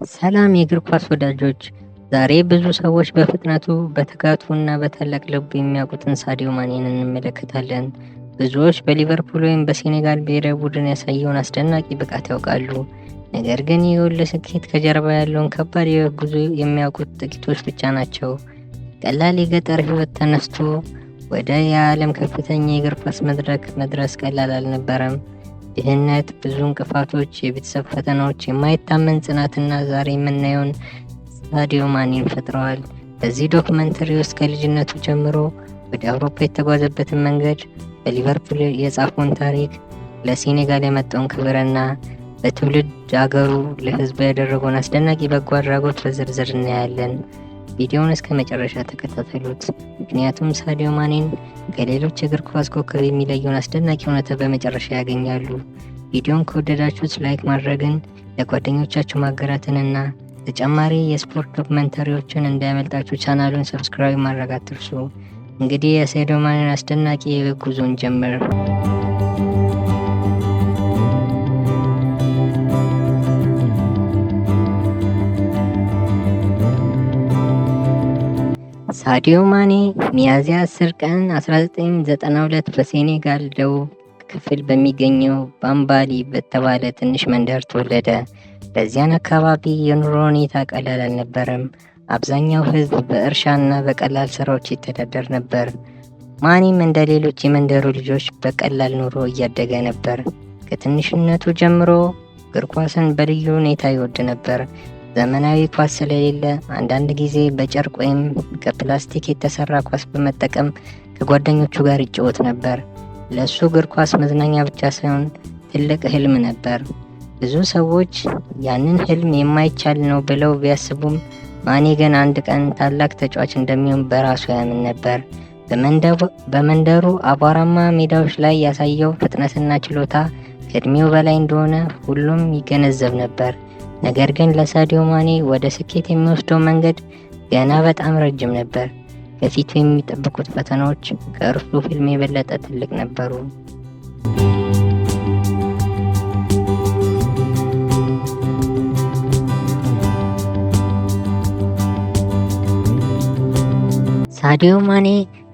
ሰላም የእግር ኳስ ወዳጆች፣ ዛሬ ብዙ ሰዎች በፍጥነቱ፣ በትጋቱ እና በታላቅ ልቡ የሚያውቁትን ሳዲዮ ማኔን እንመለከታለን። ብዙዎች በሊቨርፑል ወይም በሴኔጋል ብሔራዊ ቡድን ያሳየውን አስደናቂ ብቃት ያውቃሉ። ነገር ግን ይህ ሁሉ ስኬት ከጀርባ ያለውን ከባድ የሕይወት ጉዞ የሚያውቁት ጥቂቶች ብቻ ናቸው። ቀላል የገጠር ሕይወት ተነስቶ ወደ የዓለም ከፍተኛ የእግር ኳስ መድረክ መድረስ ቀላል አልነበረም። ድህነት፣ ብዙ እንቅፋቶች፣ የቤተሰብ ፈተናዎች፣ የማይታመን ጽናትና ዛሬ የምናየውን ሳዲዮ ማኔን ፈጥረዋል። በዚህ ዶክመንተሪ ውስጥ ከልጅነቱ ጀምሮ ወደ አውሮፓ የተጓዘበትን መንገድ፣ በሊቨርፑል የጻፈውን ታሪክ፣ ለሴኔጋል ያመጣውን ክብርና በትውልድ አገሩ ለሕዝቡ ያደረገውን አስደናቂ በጎ አድራጎት በዝርዝር እናያለን። ቪዲዮውን እስከ መጨረሻ ተከታተሉት፣ ምክንያቱም ሳዲዮ ማኔን ከሌሎች የእግር ኳስ ኮከብ የሚለየውን አስደናቂ እውነታ በመጨረሻ ያገኛሉ። ቪዲዮውን ከወደዳችሁት like ማድረግን፣ ለጓደኞቻችሁ ማጋራትንና ተጨማሪ የስፖርት ዶክመንተሪዎችን እንዳያመልጣችሁ ቻናሉን subscribe ማድረግ አትርሱ። እንግዲህ የሳዲዮ ማኔን አስደናቂ የህይወት ጉዞ እንጀምር። ሳዲዮ ማኔ ሚያዝያ 10 ቀን 1992 በሴኔጋል ደቡብ ክፍል በሚገኘው ባምባሊ በተባለ ትንሽ መንደር ተወለደ። በዚያን አካባቢ የኑሮ ሁኔታ ቀላል አልነበረም። አብዛኛው ሕዝብ በእርሻና በቀላል ስራዎች ይተዳደር ነበር። ማኔም እንደ ሌሎች የመንደሩ ልጆች በቀላል ኑሮ እያደገ ነበር። ከትንሽነቱ ጀምሮ እግር ኳስን በልዩ ሁኔታ ይወድ ነበር። ዘመናዊ ኳስ ስለሌለ አንዳንድ ጊዜ በጨርቅ ወይም ከፕላስቲክ የተሰራ ኳስ በመጠቀም ከጓደኞቹ ጋር ይጫወት ነበር። ለእሱ እግር ኳስ መዝናኛ ብቻ ሳይሆን ትልቅ ህልም ነበር። ብዙ ሰዎች ያንን ህልም የማይቻል ነው ብለው ቢያስቡም ማኔ ግን አንድ ቀን ታላቅ ተጫዋች እንደሚሆን በራሱ ያምን ነበር። በመንደሩ አቧራማ ሜዳዎች ላይ ያሳየው ፍጥነትና ችሎታ ከእድሜው በላይ እንደሆነ ሁሉም ይገነዘብ ነበር። ነገር ግን ለሳዲዮ ማኔ ወደ ስኬት የሚወስደው መንገድ ገና በጣም ረጅም ነበር። በፊቱ የሚጠብቁት ፈተናዎች ከእርሱ ህልም የበለጠ ትልቅ ነበሩ። ሳዲዮ ማኔ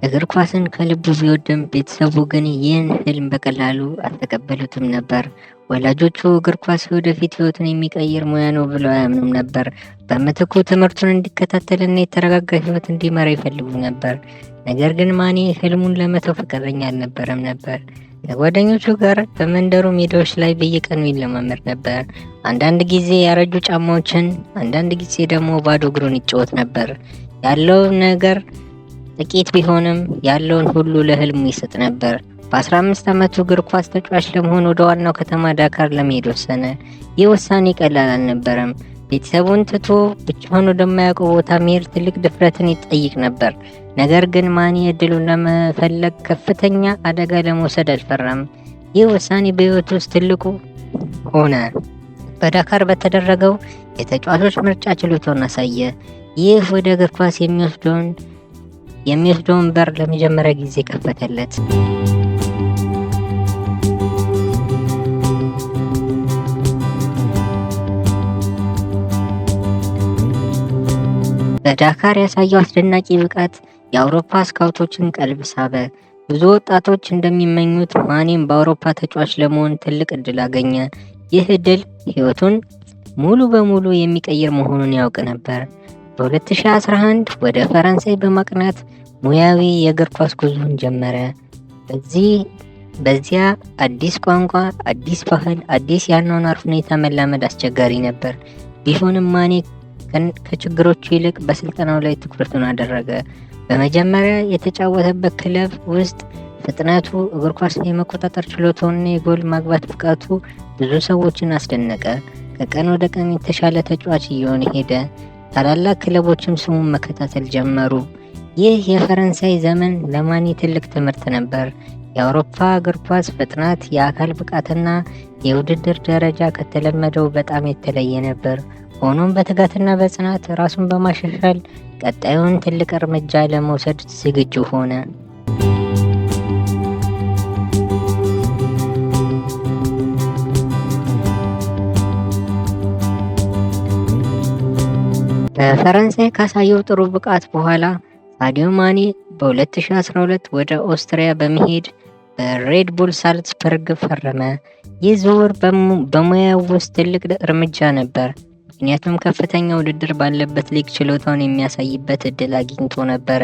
እግር ኳስን ከልቡ ቢወድም ቤተሰቡ ግን ይህን ህልም በቀላሉ አልተቀበሉትም ነበር። ወላጆቹ እግር ኳስ ወደፊት ህይወቱን የሚቀይር ሙያ ነው ብለው አያምኑም ነበር። በምትኩ ትምህርቱን እንዲከታተልና የተረጋጋ ህይወት እንዲመራ ይፈልጉ ነበር። ነገር ግን ማኔ ህልሙን ለመተው ፈቃደኛ አልነበረም ነበር። ከጓደኞቹ ጋር በመንደሩ ሜዳዎች ላይ በየቀኑ ይለማመድ ነበር። አንዳንድ ጊዜ ያረጁ ጫማዎችን፣ አንዳንድ ጊዜ ደግሞ ባዶ እግሩን ይጫወት ነበር። ያለው ነገር ጥቂት ቢሆንም ያለውን ሁሉ ለህልሙ ይሰጥ ነበር። በ15 ዓመቱ እግር ኳስ ተጫዋች ለመሆን ወደ ዋናው ከተማ ዳካር ለመሄድ ወሰነ። ይህ ውሳኔ ቀላል አልነበረም። ቤተሰቡን ትቶ ብቻውን ወደማያውቀው ቦታ መሄድ ትልቅ ድፍረትን ይጠይቅ ነበር። ነገር ግን ማኔ እድሉን ለመፈለግ ከፍተኛ አደጋ ለመውሰድ አልፈራም። ይህ ውሳኔ በህይወቱ ውስጥ ትልቁ ሆነ። በዳካር በተደረገው የተጫዋቾች ምርጫ ችሎታውን አሳየ። ይህ ወደ እግር ኳስ የሚወስደውን በር ለመጀመሪያ ጊዜ ከፈተለት። በዳካር ያሳየው አስደናቂ ብቃት የአውሮፓ ስካውቶችን ቀልብ ሳበ። ብዙ ወጣቶች እንደሚመኙት ማኔም በአውሮፓ ተጫዋች ለመሆን ትልቅ እድል አገኘ። ይህ እድል ህይወቱን ሙሉ በሙሉ የሚቀይር መሆኑን ያውቅ ነበር። በ2011 ወደ ፈረንሳይ በማቅናት ሙያዊ የእግር ኳስ ጉዞን ጀመረ። በዚያ አዲስ ቋንቋ፣ አዲስ ባህል፣ አዲስ የአኗኗር ሁኔታ መላመድ አስቸጋሪ ነበር። ቢሆንም ማኔ ከችግሮቹ ይልቅ በስልጠናው ላይ ትኩረቱን አደረገ። በመጀመሪያ የተጫወተበት ክለብ ውስጥ ፍጥነቱ፣ እግር ኳስን የመቆጣጠር ችሎታውና የጎል ማግባት ብቃቱ ብዙ ሰዎችን አስደነቀ። ከቀን ወደ ቀን የተሻለ ተጫዋች እየሆነ ሄደ። ታላላቅ ክለቦችም ስሙን መከታተል ጀመሩ። ይህ የፈረንሳይ ዘመን ለማኔ ትልቅ ትምህርት ነበር። የአውሮፓ እግር ኳስ ፍጥነት፣ የአካል ብቃትና የውድድር ደረጃ ከተለመደው በጣም የተለየ ነበር። ሆኖም በትጋትና በጽናት ራሱን በማሻሻል ቀጣዩን ትልቅ እርምጃ ለመውሰድ ዝግጁ ሆነ። በፈረንሳይ ካሳየው ጥሩ ብቃት በኋላ ሳዲዮ ማኔ በ2012 ወደ ኦስትሪያ በመሄድ በሬድ ቡል ሳልዝበርግ ፈረመ። ይህ ዝውውር በሙያው ውስጥ ትልቅ እርምጃ ነበር፣ ምክንያቱም ከፍተኛ ውድድር ባለበት ሊግ ችሎታውን የሚያሳይበት እድል አግኝቶ ነበረ።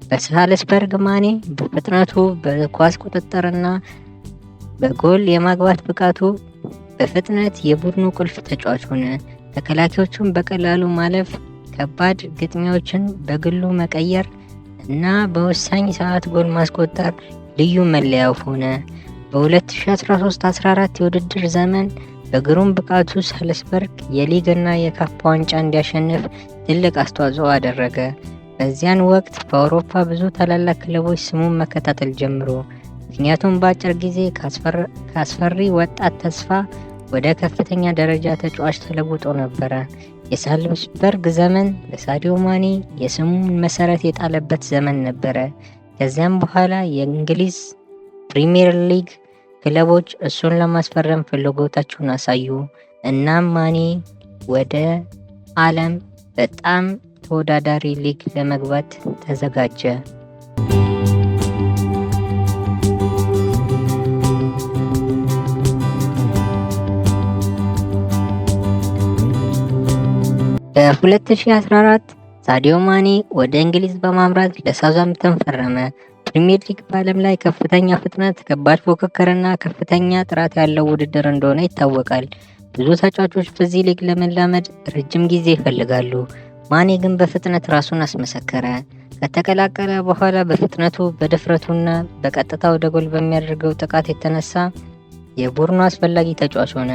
በሳልዝበርግ ማኔ በፍጥነቱ፣ በኳስ ቁጥጥርና በጎል የማግባት ብቃቱ በፍጥነት የቡድኑ ቁልፍ ተጫዋች ሆነ። ተከላካዮቹን በቀላሉ ማለፍ፣ ከባድ ግጥሚያዎችን በግሉ መቀየር እና በወሳኝ ሰዓት ጎል ማስቆጠር ልዩ መለያው ሆነ። በ2013-14 የውድድር ዘመን በግሩም ብቃቱ ሳልዝበርግ የሊግ እና የካፕ ዋንጫ እንዲያሸንፍ ትልቅ አስተዋጽኦ አደረገ። በዚያን ወቅት በአውሮፓ ብዙ ታላላቅ ክለቦች ስሙን መከታተል ጀመሩ፣ ምክንያቱም በአጭር ጊዜ ከአስፈሪ ወጣት ተስፋ ወደ ከፍተኛ ደረጃ ተጫዋች ተለውጦ ነበረ። የሳልዝበርግ ዘመን ለሳዲዮ ማኔ የስሙን መሰረት የጣለበት ዘመን ነበረ። ከዚያም በኋላ የእንግሊዝ ፕሪሚየር ሊግ ክለቦች እሱን ለማስፈረም ፍላጎታቸውን አሳዩ። እናም ማኔ ወደ ዓለም በጣም ተወዳዳሪ ሊግ ለመግባት ተዘጋጀ። በ2014 ሳዲዮ ማኔ ወደ እንግሊዝ በማምራት ለሳውዛምፕተን ፈረመ። ፕሪሚየር ሊግ በዓለም ላይ ከፍተኛ ፍጥነት፣ ከባድ ፉክክርና ከፍተኛ ጥራት ያለው ውድድር እንደሆነ ይታወቃል። ብዙ ተጫዋቾች በዚህ ሊግ ለመላመድ ረጅም ጊዜ ይፈልጋሉ። ማኔ ግን በፍጥነት ራሱን አስመሰከረ። ከተቀላቀለ በኋላ በፍጥነቱ፣ በድፍረቱና በቀጥታ ወደ ጎል በሚያደርገው ጥቃት የተነሳ የቡድኑ አስፈላጊ ተጫዋች ሆነ።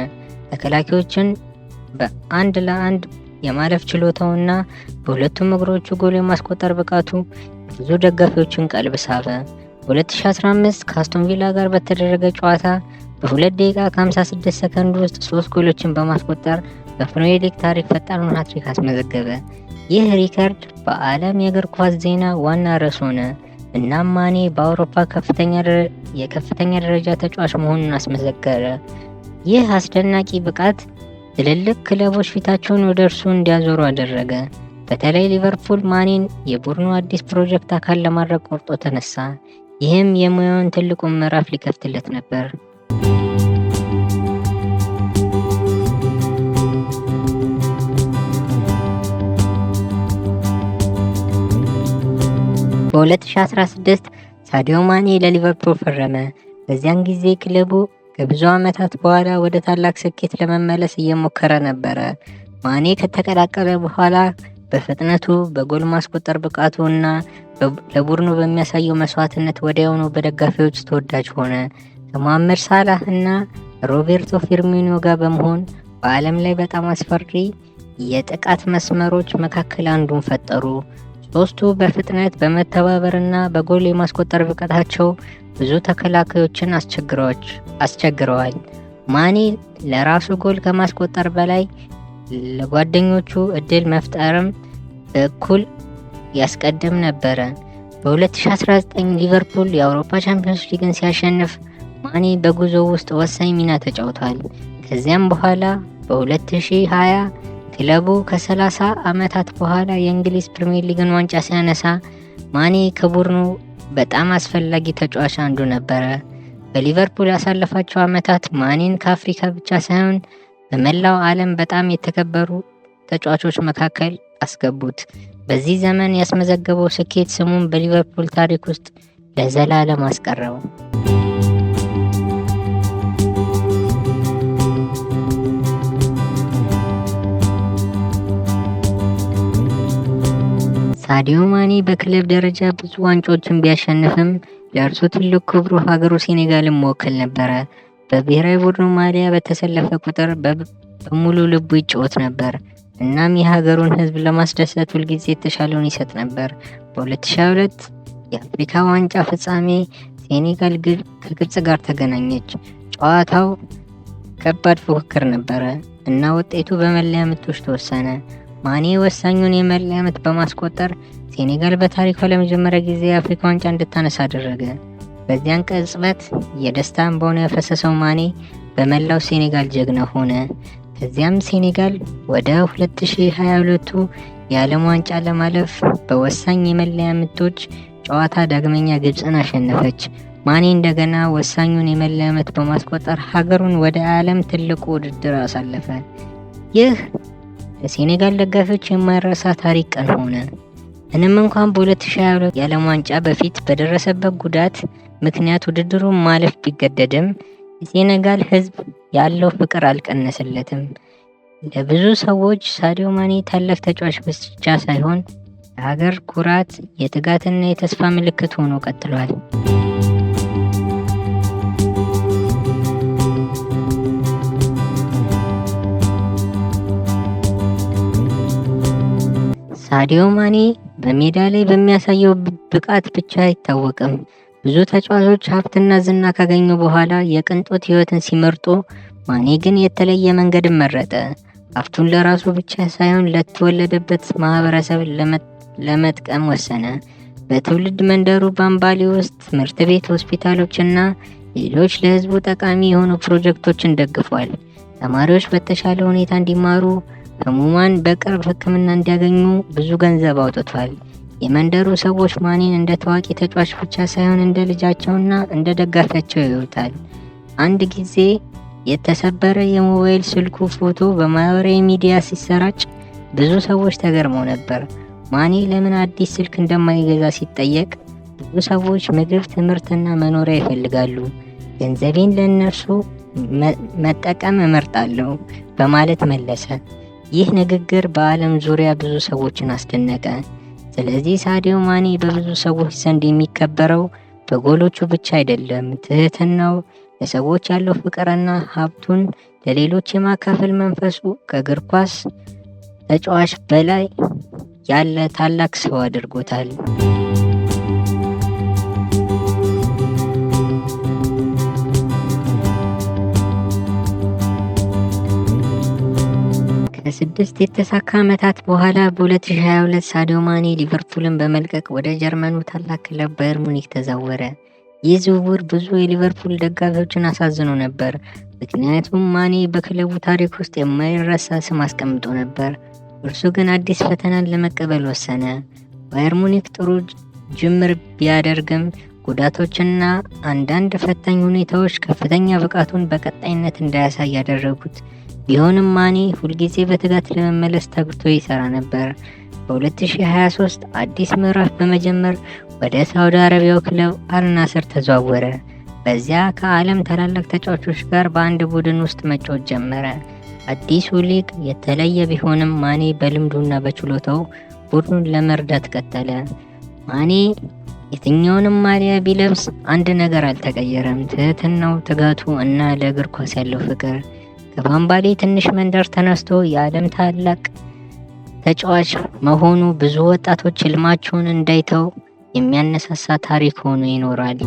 ተከላካዮችን በአንድ ለአንድ የማለፍ ችሎታውና በሁለቱም እግሮቹ ጎል የማስቆጠር ብቃቱ ብዙ ደጋፊዎችን ቀልብ ሳበ። በ2015 ከአስቶን ቪላ ጋር በተደረገ ጨዋታ በ2 ደቂቃ ከ56 ሰከንድ ውስጥ 3 ጎሎችን በማስቆጠር በፕሪሚየር ሊግ ታሪክ ፈጣኑን ሃትሪክ አስመዘገበ። ይህ ሪከርድ በዓለም የእግር ኳስ ዜና ዋና ርዕስ ሆነ። እናም ማኔ በአውሮፓ የከፍተኛ ደረጃ ተጫዋች መሆኑን አስመዘገረ። ይህ አስደናቂ ብቃት ትልልቅ ክለቦች ፊታቸውን ወደ እርሱ እንዲያዞሩ አደረገ። በተለይ ሊቨርፑል ማኔን የቡድኑ አዲስ ፕሮጀክት አካል ለማድረግ ቆርጦ ተነሳ። ይህም የሙያውን ትልቁን ምዕራፍ ሊከፍትለት ነበር። በ2016 ሳዲዮ ማኔ ለሊቨርፑል ፈረመ። በዚያን ጊዜ ክለቡ ከብዙ ዓመታት በኋላ ወደ ታላቅ ስኬት ለመመለስ እየሞከረ ነበረ። ማኔ ከተቀላቀለ በኋላ በፍጥነቱ፣ በጎል ማስቆጠር ብቃቱ እና ለቡድኑ በሚያሳየው መስዋዕትነት ወዲያውኑ በደጋፊዎች ተወዳጅ ሆነ። ከመሐመድ ሳላህ እና ሮቤርቶ ፊርሚኖ ጋር በመሆን በዓለም ላይ በጣም አስፈሪ የጥቃት መስመሮች መካከል አንዱን ፈጠሩ። ሶስቱ በፍጥነት በመተባበርና በጎል የማስቆጠር ብቃታቸው ብዙ ተከላካዮችን አስቸግረዋል። ማኔ ለራሱ ጎል ከማስቆጠር በላይ ለጓደኞቹ እድል መፍጠርም በእኩል ያስቀድም ነበረ። በ2019 ሊቨርፑል የአውሮፓ ቻምፒዮንስ ሊግን ሲያሸንፍ ማኔ በጉዞው ውስጥ ወሳኝ ሚና ተጫውቷል። ከዚያም በኋላ በ2020 ክለቡ ከ30 ዓመታት በኋላ የእንግሊዝ ፕሪሚየር ሊግን ዋንጫ ሲያነሳ ማኔ ከቡድኑ በጣም አስፈላጊ ተጫዋች አንዱ ነበረ። በሊቨርፑል ያሳለፋቸው ዓመታት ማኔን ከአፍሪካ ብቻ ሳይሆን በመላው ዓለም በጣም የተከበሩ ተጫዋቾች መካከል አስገቡት። በዚህ ዘመን ያስመዘገበው ስኬት ስሙን በሊቨርፑል ታሪክ ውስጥ ለዘላለም አስቀረው። ሳዲዮ ማኔ በክለብ ደረጃ ብዙ ዋንጫዎችን ቢያሸንፍም ለእርሱ ትልቅ ክብሩ ሀገሩ ሴኔጋልን መወከል ነበረ። በብሔራዊ ቡድኑ ማሊያ በተሰለፈ ቁጥር በሙሉ ልቡ ይጫወት ነበር። እናም የሀገሩን ሕዝብ ለማስደሰት ሁልጊዜ የተሻለውን ይሰጥ ነበር። በ2022 የአፍሪካ ዋንጫ ፍጻሜ ሴኔጋል ከግብፅ ጋር ተገናኘች። ጨዋታው ከባድ ፉክክር ነበረ እና ውጤቱ በመለያ ምቶች ተወሰነ። ማኔ ወሳኙን የመለያ ምት በማስቆጠር ሴኔጋል በታሪኳ ለመጀመሪያ ጊዜ የአፍሪካ ዋንጫ እንድታነሳ አደረገ። በዚያን ቅጽበት የደስታ እንባውን ያፈሰሰው ማኔ በመላው ሴኔጋል ጀግና ሆነ። ከዚያም ሴኔጋል ወደ 2022ቱ የዓለም ዋንጫ ለማለፍ በወሳኝ የመለያ ምቶች ጨዋታ ዳግመኛ ግብፅን አሸነፈች። ማኔ እንደገና ወሳኙን የመለያ ምት በማስቆጠር ሀገሩን ወደ ዓለም ትልቁ ውድድር አሳለፈ። ይህ ለሴኔጋል ደጋፊዎች የማይረሳ ታሪክ ቀን ሆነ። ምንም እንኳን በ2022 የዓለም ዋንጫ በፊት በደረሰበት ጉዳት ምክንያት ውድድሩን ማለፍ ቢገደድም፣ የሴኔጋል ሕዝብ ያለው ፍቅር አልቀነሰለትም። ለብዙ ሰዎች ሳዲዮ ማኔ ታላቅ ተጫዋች ብቻ ሳይሆን የሀገር ኩራት፣ የትጋትና የተስፋ ምልክት ሆኖ ቀጥሏል። ሳዲዮ ማኔ በሜዳ ላይ በሚያሳየው ብቃት ብቻ አይታወቅም። ብዙ ተጫዋቾች ሀብትና ዝና ካገኙ በኋላ የቅንጦት ሕይወትን ሲመርጡ፣ ማኔ ግን የተለየ መንገድን መረጠ። ሀብቱን ለራሱ ብቻ ሳይሆን ለተወለደበት ማህበረሰብ ለመጥቀም ወሰነ። በትውልድ መንደሩ ባምባሊ ውስጥ ትምህርት ቤት፣ ሆስፒታሎችና ሌሎች ለሕዝቡ ጠቃሚ የሆኑ ፕሮጀክቶችን ደግፏል። ተማሪዎች በተሻለ ሁኔታ እንዲማሩ፣ ህሙማን በቅርብ ሕክምና እንዲያገኙ ብዙ ገንዘብ አውጥቷል። የመንደሩ ሰዎች ማኔን እንደ ታዋቂ ተጫዋች ብቻ ሳይሆን እንደ ልጃቸውና እንደ ደጋፊያቸው ያዩታል። አንድ ጊዜ የተሰበረ የሞባይል ስልኩ ፎቶ በማህበራዊ ሚዲያ ሲሰራጭ ብዙ ሰዎች ተገርመው ነበር። ማኔ ለምን አዲስ ስልክ እንደማይገዛ ሲጠየቅ፣ "ብዙ ሰዎች ምግብ፣ ትምህርትና መኖሪያ ይፈልጋሉ። ገንዘቤን ለእነርሱ መጠቀም እመርጣለሁ" በማለት መለሰ። ይህ ንግግር በዓለም ዙሪያ ብዙ ሰዎችን አስደነቀ። ስለዚህ ሳዲዮ ማኔ በብዙ ሰዎች ዘንድ የሚከበረው በጎሎቹ ብቻ አይደለም። ትህትናው፣ ለሰዎች ያለው ፍቅርና ሀብቱን ለሌሎች የማካፈል መንፈሱ ከእግር ኳስ ተጫዋች በላይ ያለ ታላቅ ሰው አድርጎታል። ከ6 የተሳካ ዓመታት በኋላ በ2022 ሳዲዮ ማኔ ሊቨርፑልን በመልቀቅ ወደ ጀርመኑ ታላቅ ክለብ ባየር ሙኒክ ተዛወረ። ይህ ዝውውር ብዙ የሊቨርፑል ደጋፊዎችን አሳዝኖ ነበር፣ ምክንያቱም ማኔ በክለቡ ታሪክ ውስጥ የማይረሳ ስም አስቀምጦ ነበር። እርሱ ግን አዲስ ፈተናን ለመቀበል ወሰነ። ባየር ሙኒክ ጥሩ ጅምር ቢያደርግም፣ ጉዳቶችና አንዳንድ ፈታኝ ሁኔታዎች ከፍተኛ ብቃቱን በቀጣይነት እንዳያሳይ ያደረጉት ቢሆንም፣ ማኔ ሁልጊዜ በትጋት ለመመለስ ተግቶ ይሰራ ነበር። በ2023 አዲስ ምዕራፍ በመጀመር ወደ ሳውዲ አረቢያው ክለብ አልናስር ተዘዋወረ። በዚያ ከዓለም ታላላቅ ተጫዋቾች ጋር በአንድ ቡድን ውስጥ መጫወት ጀመረ። አዲሱ ሊግ የተለየ ቢሆንም፣ ማኔ በልምዱና በችሎታው ቡድኑን ለመርዳት ቀጠለ። ማኔ የትኛውንም ማሊያ ቢለብስ አንድ ነገር አልተቀየረም፤ ትህትናው፣ ትጋቱ እና ለእግር ኳስ ያለው ፍቅር። ከባምባሌ ትንሽ መንደር ተነስቶ የዓለም ታላቅ ተጫዋች መሆኑ ብዙ ወጣቶች ህልማቸውን እንዳይተው የሚያነሳሳ ታሪክ ሆኖ ይኖራል።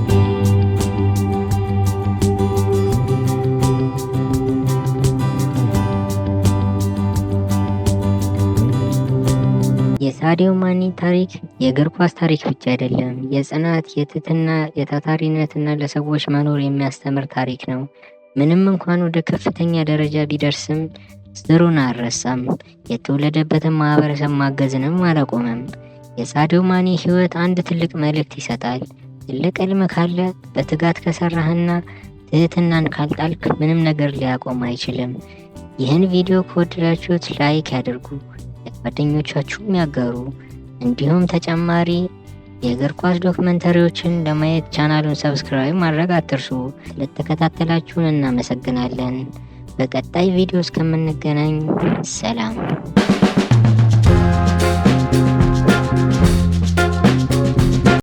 የሳዲዮ ማኔ ታሪክ የእግር ኳስ ታሪክ ብቻ አይደለም። የጽናት፣ የትህትና፣ የታታሪነትና ለሰዎች መኖር የሚያስተምር ታሪክ ነው። ምንም እንኳን ወደ ከፍተኛ ደረጃ ቢደርስም ስሩን አልረሳም። የተወለደበትን ማህበረሰብ ማገዝንም አላቆመም። የሳዲዮ ማኔ ህይወት አንድ ትልቅ መልእክት ይሰጣል። ትልቅ ህልም ካለ፣ በትጋት ከሰራህና ትህትናን ካልጣልክ ምንም ነገር ሊያቆም አይችልም። ይህን ቪዲዮ ከወደዳችሁት like ያድርጉ፣ ለጓደኞቻችሁም ያጋሩ። እንዲሁም ተጨማሪ የእግር ኳስ ዶክመንተሪዎችን ለማየት ቻናሉን subscribe ማድረግ አትርሱ። ስለተከታተላችሁን እናመሰግናለን። በቀጣይ ቪዲዮ እስከምንገናኝ ሰላም።